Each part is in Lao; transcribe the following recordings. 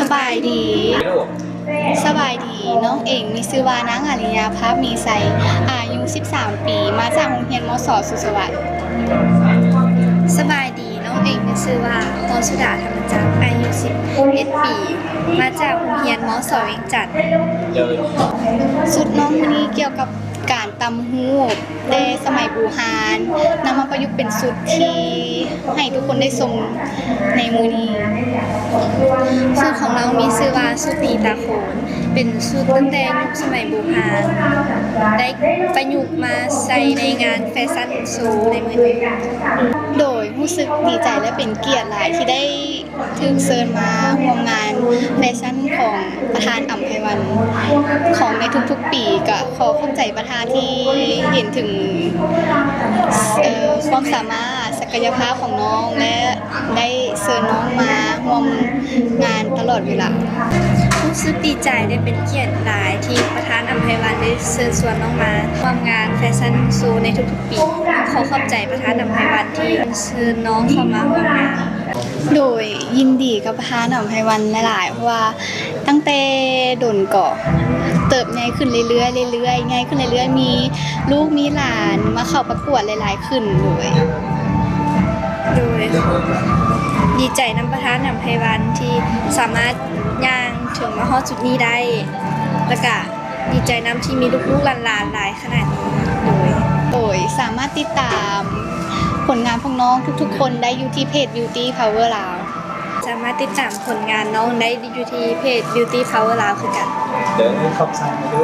ສະບາຍດີ. ສະບາຍດີ, ນ້ອງເອງມີຊື່ວ່າ ນາງອາລິຍາ ພາບມີໄຊ, ອາຍຸສິບສາມປີ, ມາຈາກໂຮງຮຽນ ມສ ສຸດສະຫວັດ. ສະບາຍດີ, ນ້ອງເອງມີຊື່ວ່າ ພອນສຸດາ ທຳມະຈັກ, ອາຍຸສິບເອັດປີ, ມາຈາກໂຮງຮຽນ ມສ ວຽງຈັນ. ຊຸດນ້ອງມື້ນີ້ກ່ຽວກັບ ການຕ່ຳຫູກແຕ່ສະໄໝບູຮານ ນຳມາປະຍຸກເປັນຊຸດທີ່ໃຫ້ທຸກຄົນໄດ້ຊົມໃນມື້ນີ້. ຊຸດຂອງນ້ອງມີຊື່ວ່າ ຊຸດຜີຕາໂຂນ, ເປັນຊຸດຕັ້ງແຕ່ຍຸກສະໄໝບູຮານ ໄດ້ປະຍຸກມາໃສ່ໃນງານແຟຊັນໂຊໃນມື້ນີ້. ໂດຍ ຮູ້ສຶກດີໃຈ ແລະ ເປັນກຽດຫຼາຍທີ່ໄດ້ ຖືກເຊີນມາຮ່ວມງານແຟຊັນຂອງປະທານອຳໄພວັນ ຂອງໃນທຸກໆປີ. ກະຂໍຂອບໃຈປະທານທີ່ເຫັນເຖິງ ເອີ ຄວາມສາມາດ, ສັກກະຍະພາບຂອງນ້ອງ ແລະ ໄດ້ເຊີນນ້ອງມາຮ່ວມງານຕະຫຼອດເວລາ. ຮູ້ສຶກດີໃຈ ແລະ ເປັນກຽດຫຼາຍທີ່ປະທານອຳໄພວັນໄດ້ເຊີນຊວນນ້ອງມາຮ່ວມງານແຟຊັນໂຊໃນທຸກໆປີ. ຂໍຂອບໃຈປະທານອຳໄພວັນທີ່ເຊີນນ້ອງເຂົ້າມາຮ່ວມງານ. ໂດຍ ຍິນດີກັບປະທານອຳໄພວັນຫຼາຍໆ ເພາະວ່າຕັ້ງແຕ່ດົນກໍເຕີບໃຫຍ່ຂຶ້ນເລື້ອຍໆ ເລື້ອຍໆ ໃຫຍ່ຂຶ້ນເລື້ອຍໆ ມີລູກມີຫຼານມາເຂົ້າປະກວດຫຼາຍໆຂຶ້ນ. ໂດຍ ໂດຍ ດີໃຈນຳປະທານອຳໄພວັນທີ່ສາມາດຍ່າງເຖິງມາຮອດຈຸດນີ້ໄດ້ ແລ້ວກະດີໃຈນຳທີ່ມີລູກໆຫຼານໆຫຼາຍ ຂະໜາດນີ້. ໂດຍ ໂດຍ ສາມາດຕິດຕາມຜົນງານຂອງນ້ອງທຸກໆຄົນໄດ້ຢູ່ທີ່ເພຈ Beauty Power Lao. ສາມາດຕິດຕາມຜົນງານນ້ອງໄດ້ຢູ່ທີ່ເພຈ Beauty Power Lao ຄືກັນ. ໂດຍ ຂອບໃຈເດ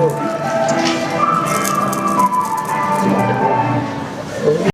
ີ.